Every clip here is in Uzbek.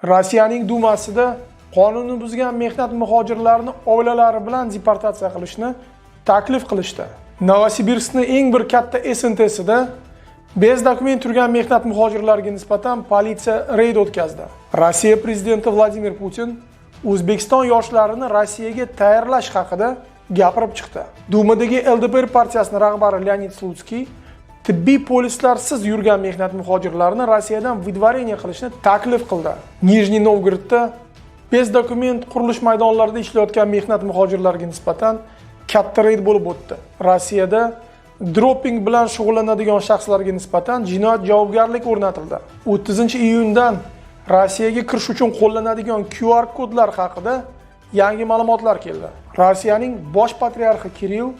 Rossiyaning Dumasida qonunni buzgan mehnat muhojirlarini oilalari bilan deportatsiya qilishni taklif qilishdi. Novosibirskning eng bir katta SNTsida bez dokument turgan mehnat muhojirlariga nisbatan politsiya reyd o'tkazdi. Rossiya prezidenti Vladimir Putin O'zbekiston yoshlarini Rossiyaga tayyorlash haqida gapirib chiqdi. Dumadagi LDPR partiyasining rahbari Leonid Slutskiy tibbiy polislarsiz yurgan mehnat muhojirlarini Rossiyadan выдворение qilishni taklif qildi. Nijniy Novgorodda bez dokument qurilish maydonlarida ishlayotgan mehnat muhojirlariga nisbatan katta reyd bo'lib o'tdi. Rossiyada doping bilan shug'ullanadigan shaxslarga nisbatan jinoyat javobgarlik o'rnatildi. 30-iyundan Rossiyaga kirish uchun qo'llanadigan QR kodlar haqida yangi ma'lumotlar keldi. Rossiyaning bosh patriarxi Kirill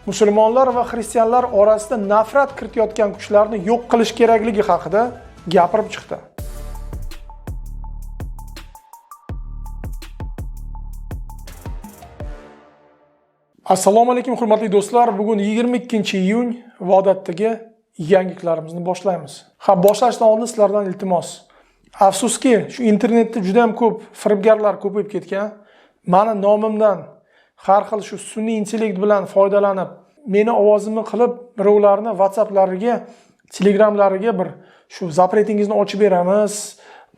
musulmonlar va xristianlar orasida nafrat kiritayotgan kuchlarni yo'q qilish kerakligi haqida gapirib chiqdi. Assalomu alaykum hurmatli do'stlar. Bugun 22-iyun va odatdagi yangiliklarimizni boshlaymiz. Ha, boshlashdan oldin sizlardan iltimos. Afsuski, shu internetda juda ham ko'p firibgarlar ko'payib ketgan. Mani nomimdan har xil shu sun'iy intellekt bilan foydalanib, meni ovozimni qilib birovlarni WhatsApplariga, Telegramlariga bir shu zapretingizni ochib beramiz,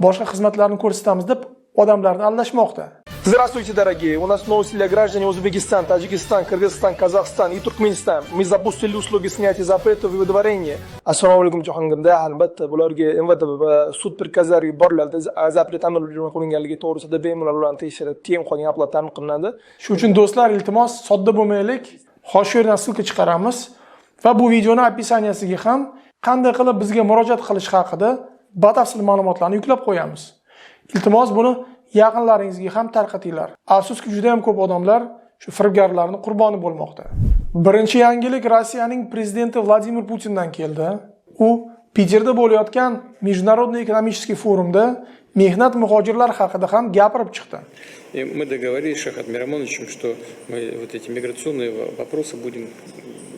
boshqa xizmatlarni ko'rsatamiz deb odamlarni aldashmoqda. Здравствуйте, дорогие! У нас новости для граждан Узбекистан, Таджикистан, Кыргызстан, Казахстан и Туркменистан. Мы запустили услуги снятия запретов и выдворения. Assalomu alaykum Jahongirda. Albatta, bularga МВД va sud приказ lariga boriladi. Запрет amal qilinganligi to'g'risida bemalol ularni tekshirib, keyin qolgan оплата ta'min qilinadi. Shu uchun do'stlar, iltimos, sodda bo'lmaylik. Hozir shu yerdan ссылка chiqaramiz va bu videoni описание siga ham qanday qilib bizga murojaat qilish haqida batafsil ma'lumotlarni yuklab qo'yamiz. Iltimos, buni yaqinlaringizga ham tarqatinglar. Afsuski, juda ham ko'p odamlar shu firibgarlarning qurboni bo'lmoqda. Birinchi yangilik Rossiyaning prezidenti Vladimir Putindan keldi. U Piterda bo'layotgan Международный экономический forumda mehnat muhojirlar haqida ham gapirib chiqdi. И мы договорились с Шахат Миромоновичем, что мы вот эти миграционные вопросы будем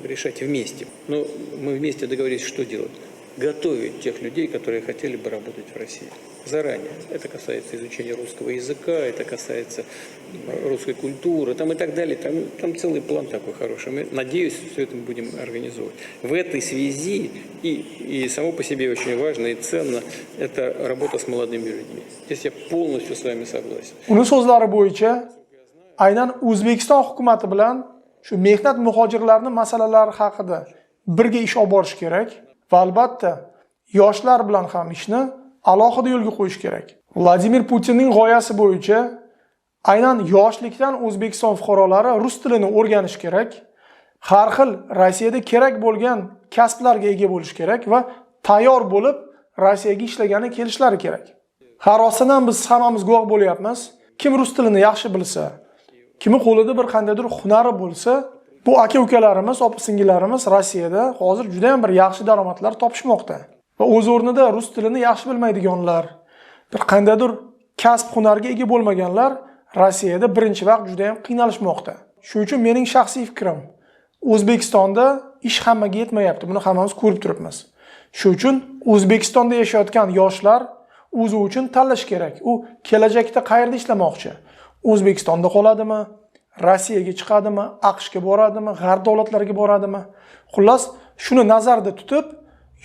решать вместе. Но мы вместе договорились, что делать. Готовить тех людей, которые хотели бы работать в России. Заранее. Это касается изучения русского языка, это касается русской культуры там и так далее. Там целый план такой хороший. Мы, надеюсь, все это мы будем организовывать. В этой связи и само по себе очень важно и ценно это работа с молодыми людьми. Здесь я полностью с вами согласен. Uni so'zlari bo'yicha aynan O'zbekiston hukumati bilan shu mehnat muhojirlarini masalalari haqida birga ish olib borish kerak va albatta yoshlar bilan ham ishni alohida yo'lga qo'yish kerak. Vladimir Putinning g'oyasi bo'yicha aynan yoshlikdan O'zbekiston fuqarolari rus tilini o'rganish kerak, har xil Rossiyada kerak bo'lgan kasblarga ega bo'lish kerak va tayyor bo'lib Rossiyaga ishlagani kelishlari kerak. Ha, rostdan ham biz hammamiz guvoh bo'lyapmiz. Kim rus tilini yaxshi bilsa, kimi qo'lida bir qandaydir hunari bo'lsa, bu aka-ukalarimiz, opa-singillarimiz Rossiyada hozir juda ham bir yaxshi daromadlar topishmoqda. Va o'z o'rnida rus tilini yaxshi bilmaydiganlar, bir qandaydir kasb hunarga ega bo'lmaganlar Rossiyada birinchi vaqt juda ham qiynalishmoqda. Shuning uchun mening shaxsiy fikrim, O'zbekistonda ish hammaga yetmayapti. Buni hammamiz ko'rib turibmiz. Shuning uchun O'zbekistonda yashayotgan yoshlar o'zi uchun tanlash kerak. U kelajakda qayerda ishlamoqchi? O'zbekistonda qoladimi? Rossiyaga chiqadimi? AQShga boradimi? G'arb davlatlariga boradimi? Xullas, shuni nazarda tutib,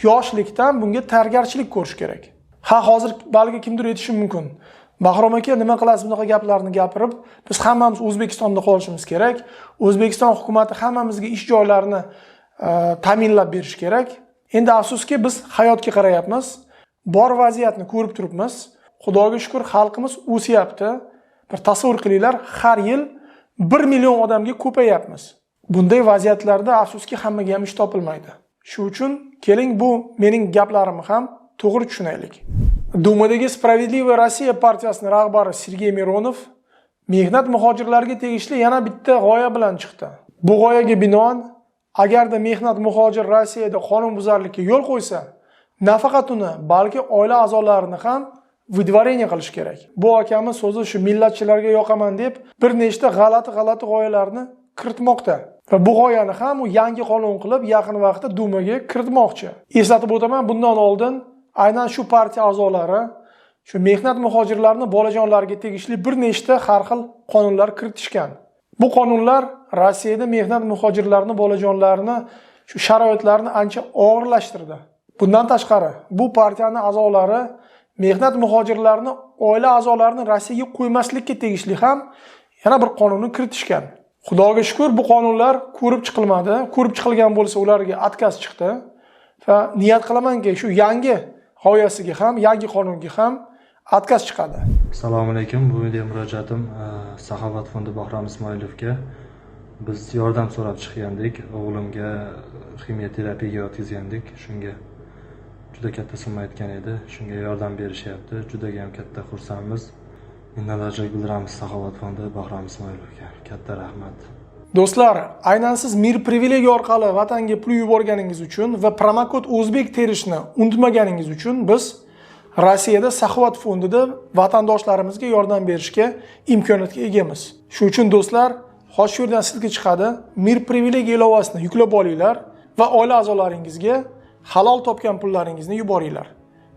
yoshlikdan bunga tayyorgarchilik ko'rish kerak. Ha, hozir balki kimdir aytishi mumkin. Bahrom aka, nima qilasiz bunaqa gaplarni gapirib? Biz hammamiz O'zbekistonda qolishimiz kerak. O'zbekiston hukumati hammamizga ish joylarini ta'minlab berish kerak. Endi afsuski biz hayotga qarayapmiz. Bor vaziyatni ko'rib turibmiz. Xudoga shukr, xalqimiz o'syapti. Bir tasavvur qilinglar, har yil 1 million odamga ko'payapmiz. Bunday vaziyatlarda afsuski hammaga ham ish topilmaydi. Shu uchun keling bu mening gaplarimni ham to'g'ri tushunaylik. Dumadagi Справедливая Россия partiyasining rahbari Sergey Mironov mehnat muhojirlariga tegishli yana bitta g'oya bilan chiqdi. Bu g'oyaga binoan, agarda mehnat muhojir Rossiyada qonunbuzarlikka yo'l qo'ysa, nafaqat uni, balki oila a'zolarini ham выдворение qilish kerak. Bu akamiz so'zi shu millatchilarga yoqaman deb bir nechta g'alati-g'alati g'oyalarni kiritmoqda. Va bu g'oyani ham u yangi qonun qilib yaqin vaqtda Dumaga kiritmoqchi. Eslatib o'taman, bundan oldin aynan shu partiya a'zolari shu mehnat muhojirlarini bolajonlariga tegishli bir nechta har xil qonunlar kiritishgan. Bu qonunlar Rossiyada mehnat muhojirlarini bolajonlarini shu sharoitlarini ancha og'irlashtirdi. Bundan tashqari, bu partiyani a'zolari mehnat muhojirlarini oila a'zolarini Rossiyaga qo'ymaslikka tegishli ham yana bir qonunni kiritishgan. Xudoga shukr, bu qonunlar ko'rib chiqilmadi. Ko'rib chiqilgan bo'lsa, ularga отказ chiqdi. Va niyat qilamanki, shu yangi g'oyasiga ham, yangi qonunga ham отказ chiqadi. Assalomu alaykum. Bu video murojaatim Saxovat fondi Bahrom Ismoilovga. Biz yordam so'rab chiqqandik. O'g'limga ximiya terapiyaga yotqizgandik. Shunga juda katta summa aytgan edi. Shunga yordam berishyapti. Juda ham katta xursandmiz. Minnatdorchilik bildiramiz Saxovat fondi Bahrom Ismoilovga. Katta rahmat. Do'stlar, aynan siz Mir Privilegiya orqali vatanga pul yuborganingiz uchun va promokod o'zbek terishni unutmaganingiz uchun biz Rossiyada Saxovat fondida vatandoshlarimizga yordam berishga imkoniyatga egamiz. Shu uchun, do'stlar, hozir shu yerdan ссылка chiqadi. Mir Privilegiya ilovasini yuklab olinglar va oila a'zolaringizga halol topgan pullaringizni yuboringlar.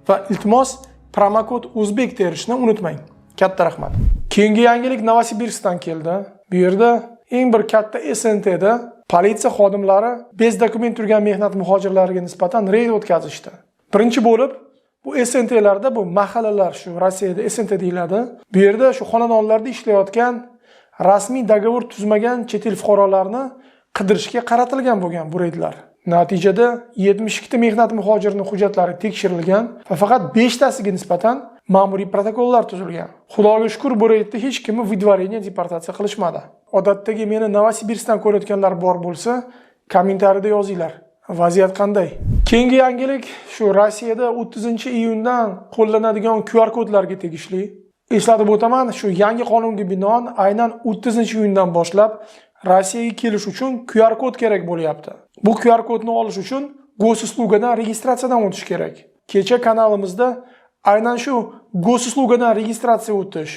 Va iltimos, promokod o'zbek terishni unutmang. Katta rahmat. Keyingi yangilik Novosibirskdan keldi. Bu yerda eng bir katta СНТ da politsiya xodimlari без документ turgan mehnat muhojirlariga nisbatan reyd o'tkazishdi. Birinchi bo'lib bu СНТ larda, bu mahallalar, shu Rossiyada СНТ deyiladi. Bu yerda shu xonadonlarda ishlayotgan, rasmiy договор tuzmagan chet el fuqarolarini qidirishga qaratilgan bo'lgan bu reydlar. Natijada 72 ta mehnat muhojirining hujjatlari tekshirilgan va faqat 5 tasiga nisbatan ma'muriy protokollar tuzilgan. Xudoga shukur, bu reydda hech kimni выдворение, deportatsiya qilishmadi. Odatdagi meni Novosibirskdan ko'rayotganlar bor bo'lsa, kommentariyada yozinglar. Vaziyat qanday? Keyingi yangilik shu Rossiyada 30-iyundan qo'llanadigan QR kodlarga tegishli. Eslatib o'taman, shu yangi qonunga binoan aynan 30-iyundan boshlab Rossiyaga kelish uchun QR kod kerak bo'lyapti. Bu QR kodni olish uchun Госуслуга dan registratsiyadan o'tish kerak. Kecha kanalimizda aynan shu Госуслуга dan registratsiya o'tish,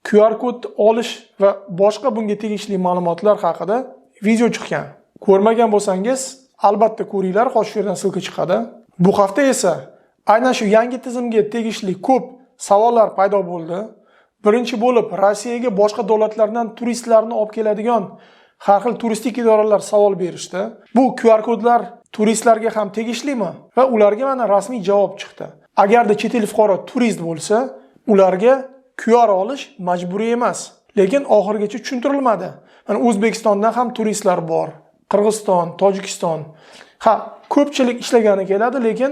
QR kod olish va boshqa bunga tegishli ma'lumotlar haqida video chiqqan. Ko'rmagan bo'lsangiz, albatta ko'ringlar, hozir shu yerdan ссылка chiqadi. Bu hafta esa aynan shu yangi tizimga tegishli ko'p savollar paydo bo'ldi. Birinchi bo'lib Rossiyaga boshqa davlatlardan turistlarni olib keladigan har xil turistik idoralar savol berishdi. Bu QR kodlar turistlarga ham tegishlimi? Va ularga mana rasmiy javob chiqdi. Agarda chet el fuqaro turist bo'lsa, ularga QR olish majburiy emas. Lekin oxirigacha tushuntirilmadi. Mana O'zbekistondan ham turistlar bor. Qirg'iziston, Tojikiston. Ha, ko'pchilik ishlagani keladi, lekin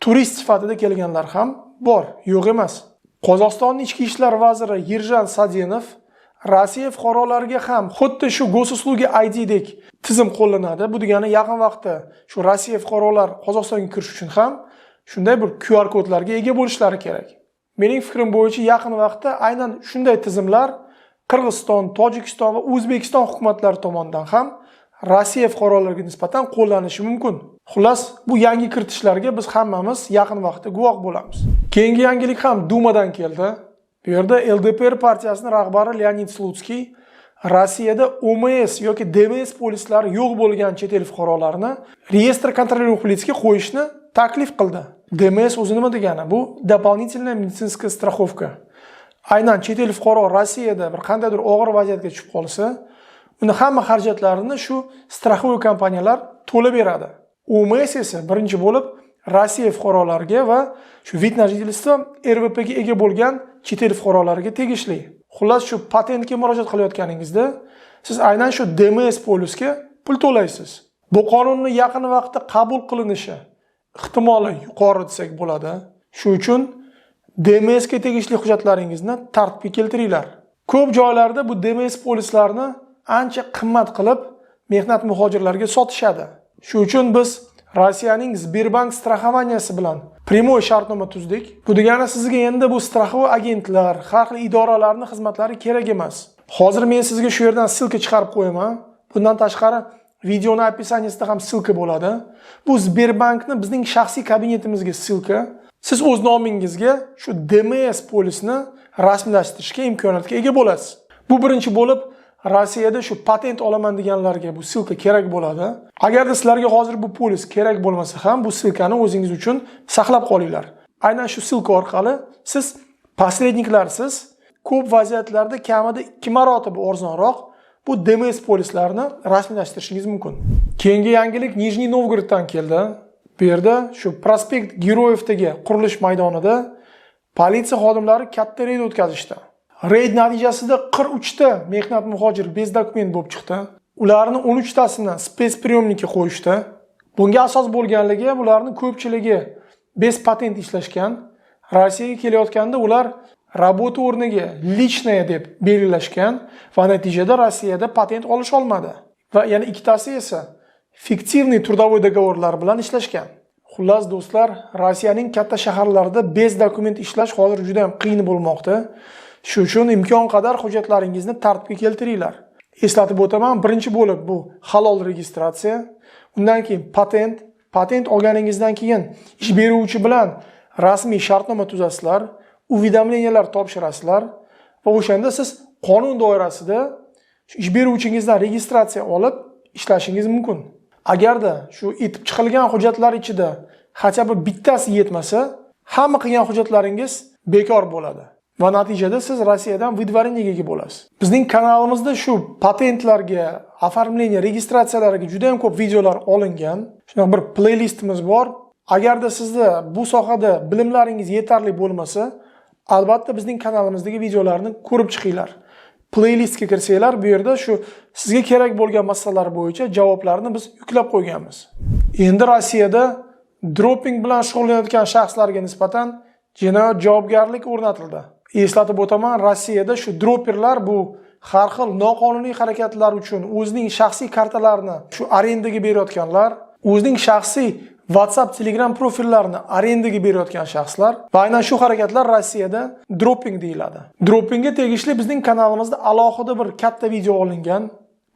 turist sifatida kelganlar ham bor, yo'q emas. Qozog'istonning ichki ishlar vaziri Yerjan Sadenov Rossiya fuqarolariga ham xuddi shu Госуслуги IDdek tizim qo'llanadi. Bu degani, yaqin vaqtda shu Rossiya fuqarolar Qozog'istonga kirish uchun ham shunday bir QR kodlarga ega bo'lishlari kerak. Mening fikrim bo'yicha, yaqin vaqtda aynan shunday tizimlar Qirg'iziston, Tojikiston va O'zbekiston hukumatlari tomonidan ham Rossiya fuqarolariga nisbatan qo'llanishi mumkin. Xullas, bu yangi kiritishlarga biz hammamiz yaqin vaqtda guvoh bo'lamiz. Keyingi yangilik ham Dumadan keldi. Bu yerda LDPR partiyasining rahbari Leonid Slutskiy Rossiyada ОМС yoki ДМС polislari yo'q bo'lgan chet el fuqarolarini реестр контролируемых лиц ga qo'yishni taklif qildi. ДМС o'zi nima degani? Bu дополнительная медицинская страховка. Aynan chet el fuqaro Rossiyada bir qandaydir og'ir vaziyatga tushib qolsa, uni hamma xarajatlarini shu страховой kompaniyalar to'lab beradi. ОМС esa birinchi bo'lib Rossiya fuqarolariga va shu вид на жительство, РВП ga ega bo'lgan chet el fuqarolariga tegishli. Xullas, shu patentga murojaat qilayotganingizda siz aynan shu ДМС polisga pul to'laysiz. Bu qonunni yaqin vaqtda qabul qilinishi ehtimoli yuqori desak bo'ladi. Shu uchun ДМС ga tegishli hujjatlaringizni tartibga keltiringlar. Ko'p joylarda bu ДМС polislarni ancha qimmat qilib mehnat muhojirlariga sotishadi. Shu uchun biz Rossiyaning Sberbank страхования si bilan прямой shartnoma tuzdik. Bu degani, sizga endi bu страховой agentlar, har xil idoralarning xizmatlari kerak emas. Hozir men sizga shu yerdan ссылка chiqarib qo'yaman. Bundan tashqari, videoni описание sida ham ссылка bo'ladi. Bu Sberbankni bizning shaxsiy kabinetimizga ссылка. Siz o'z nomingizga shu ДМС polisni rasmiylashtirishga imkoniyatga ega bo'lasiz. Bu birinchi bo'lib Rossiyada shu patent olaman deganlarga bu ссылка kerak bo'ladi. Agarda sizlarga hozir bu polis kerak bo'lmasa ham, bu ссылка ni o'zingiz uchun saqlab qolinglar. Aynan shu ссылка orqali siz Посредник larsiz ko'p vaziyatlarda kamida 2 marotaba arzonroq bu DMS polislarni rasmiylashtirishingiz mumkin. Keyingi yangilik Nijniy Novgoroddan keldi. Bu yerda shu Prospekt Героев dagi qurilish maydonida politsiya xodimlari katta reyd o'tkazishdi. Reyd natijasida 43 ta mehnat muhojir без документ bo'lib chiqdi. Ularni 13 tasini спецприёмник ka qo'yishdi. Bunga asos bo'lganligi, bularning ko'pchiligi без patent ishlashgan. Rossiyaga kelayotganda ular работа o'rniga личная deb belgilashgan va natijada Rossiyada patent olish olmadi. Va yana ikkitasi esa фиктивный трудовой договор lar bilan ishlashgan. Xullas do'stlar, Rossiyaning katta shaharlarida без документ ishlash hozir juda ham qiyin bo'lmoqda. Shu uchun imkon qadar hujjatlaringizni tartibga keltiringlar. Eslatib o'taman, birinchi bo'lib bu halol registratsiya, undan keyin patent, patent olganingizdan keyin ish beruvchi bilan rasmiy shartnoma tuzasizlar, уведомления lar topshirasizlar va o'shanda siz qonun doirasida shu ish beruvchingizdan registratsiya olib ishlashingiz mumkin. Agarda shu aytib chiqilgan hujjatlar ichida хотя бы bittasi yetmasa, hamma qilgan hujjatlaringiz bekor bo'ladi. Va natijada siz Rossiyadan выдворение ga ega bo'lasiz. Bizning kanalimizda shu patentlarga, оформление, registratsiyalarga juda ham ko'p videolar olingan. Shunaqa bir playlistimiz bor. Agarda sizda bu sohada bilimlaringiz yetarli bo'lmasa, albatta bizning kanalimizdagi videolarni ko'rib chiqinglar. Playlistga kirsanglar, bu yerda shu sizga kerak bo'lgan masalalar bo'yicha javoblarni biz yuklab qo'yganmiz. Endi Rossiyada droping bilan shug'ullanayotgan shaxslarga nisbatan jinoyat javobgarlik o'rnatildi. Eslatib o'taman, Rossiyada shu droperlar bu har xil noqonuniy harakatlar uchun o'zining shaxsiy kartalarini shu arendaga berayotganlar, o'zining shaxsiy WhatsApp, Telegram profillarini arendaga berayotgan shaxslar va aynan shu harakatlar Rossiyada droping deyiladi. Dropingga tegishli bizning kanalimizda alohida bir katta video olingan.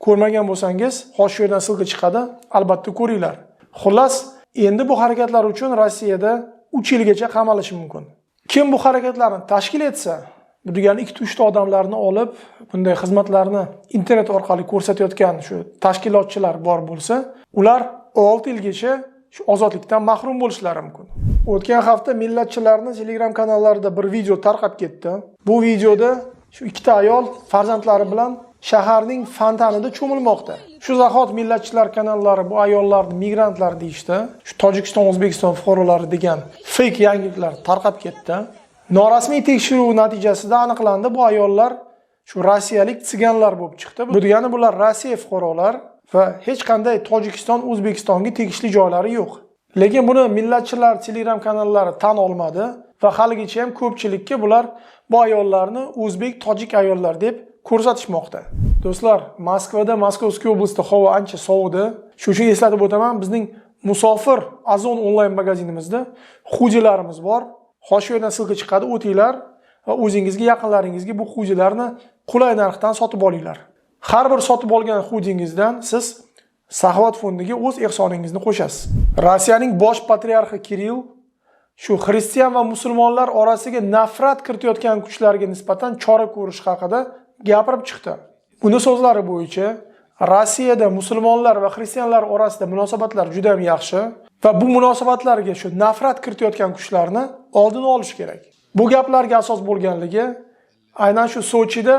Ko'rmagan bo'lsangiz, hozir shu yerdan ссылка chiqadi, albatta ko'ringlar. Xullas, endi bu harakatlar uchun Rossiyada 3 yilgacha qamalishi mumkin. Kim bu harakatlarni tashkil etsa, bu degani 2-3 ta odamlarni olib, bunday xizmatlarni internet orqali ko'rsatayotgan shu tashkilotchilar bor bo'lsa, ular 6 yilgacha shu ozodlikdan mahrum bo'lishlari mumkin. O'tgan hafta millatchilarning Telegram kanallarida bir video tarqab ketdi. Bu videoda shu ikkita ayol farzandlari bilan shaharning fontanida cho'milmoqda. Shu zahot millatchilar kanallari bu ayollarni migrantlar deyishdi. Shu Tojikiston, O'zbekiston fuqarolari degan fake yangiliklar tarqab ketdi. Norasmiy tekshiruv natijasida aniqlandi, bu ayollar shu rossiyalik siganlar bo'lib chiqdi. Bu degani bular Rossiya fuqarolar va hech qanday Tojikiston, O'zbekistonga tegishli joylari yo'q. Lekin buni millatchilar Telegram kanallari tan olmadi va haligacha ham ko'pchilikka bular bu ayollarni o'zbek, tojik ayollar deb ko'rsatishmoqda. Do'stlar, Moskvada, Московский область da havo ancha sovidi. Shu uchun eslatib o'taman, bizning Musofir Ozon onlayn magazinimizda xudilarimiz bor. Hozir shu yerdan ссылка chiqadi, o'tinglar va o'zingizga, yaqinlaringizga bu xudilarni qulay narxdan sotib olinglar. Har bir sotib olgan xudingizdan siz Saxovat fondiga o'z ehsoningizni qo'shasiz. Rossiyaning bosh patriarxi Kirill shu xristian va musulmonlar orasiga nafrat kiritayotgan kuchlarga nisbatan chora ko'rish haqida gapirib chiqdi. Buni so'zlari bo'yicha, Rossiyada musulmonlar va xristianlar orasida munosabatlar juda ham yaxshi va bu munosabatlarga shu nafrat kiritayotgan kuchlarni oldini olish kerak. Bu gaplarga asos bo'lganligi aynan shu Sochida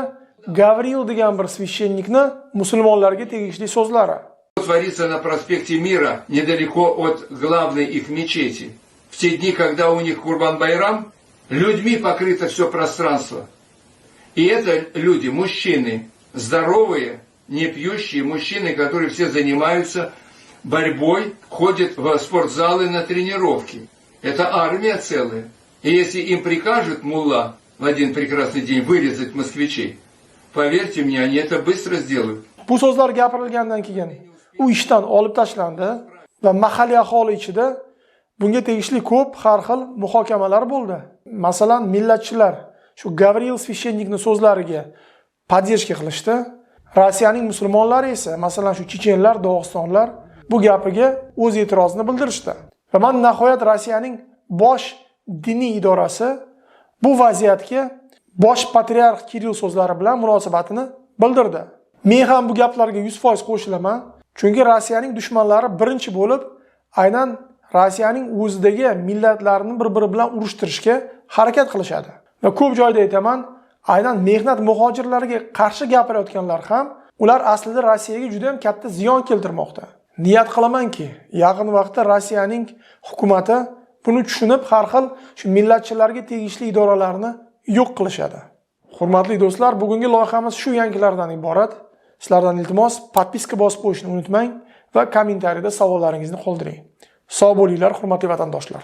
Gavril degan bir священник ni musulmonlarga tegishli so'zlari. Творится на проспекте Мира, недалеко от главной их мечети. В те дни, когда у них Курбан-Байрам, людьми покрыто все пространство. И это люди, мужчины, здоровые, не пьющие мужчины, которые все занимаются борьбой, ходят в спортзалы на тренировки. Это армия целая. И если им прикажет мулла в один прекрасный день вырезать москвичей, поверьте мне, они это быстро сделают. Bu so'zlar gapirilgandan keyin u ishdan olib tashlandi va mahalliy aholi ichida bunga tegishli ko'p har xil muhokamalar bo'ldi. Masalan, millatchilar shu Gavril священник ni so'zlariga поддержка qilishdi. Rossiyaning musulmonlari esa, masalan, shu chechenlar, dog'istonlar bu gapiga o'z e'tirozini bildirishdi. Va mana nihoyat Rossiyaning bosh diniy idorasi bu vaziyatga bosh patriarx Kirill so'zlari bilan munosabatini bildirdi. Men ham bu gaplarga 100% qo'shilaman, chunki Rossiyaning dushmanlari birinchi bo'lib aynan Rossiyaning o'zidagi millatlarni bir-biri bilan urushtirishga harakat qilishadi. Va ko'p joyda aytaman, aynan mehnat muhojirlariga qarshi gapirayotganlar ham ular aslida Rossiyaga juda ham katta ziyon keltirmoqda. Niyat qilamanki, yaqin vaqtda Rossiyaning hukumati buni tushunib, har xil shu millatchilarga tegishli idoralarni yo'q qilishadi. Hurmatli do'stlar, bugungi loyihamiz shu yangilardan iborat. Sizlardan iltimos, подписка bosib qo'yishni unutmang va kommentariyada savollaringizni qoldiring. Sog' bo'linglar, hurmatli vatandoshlar.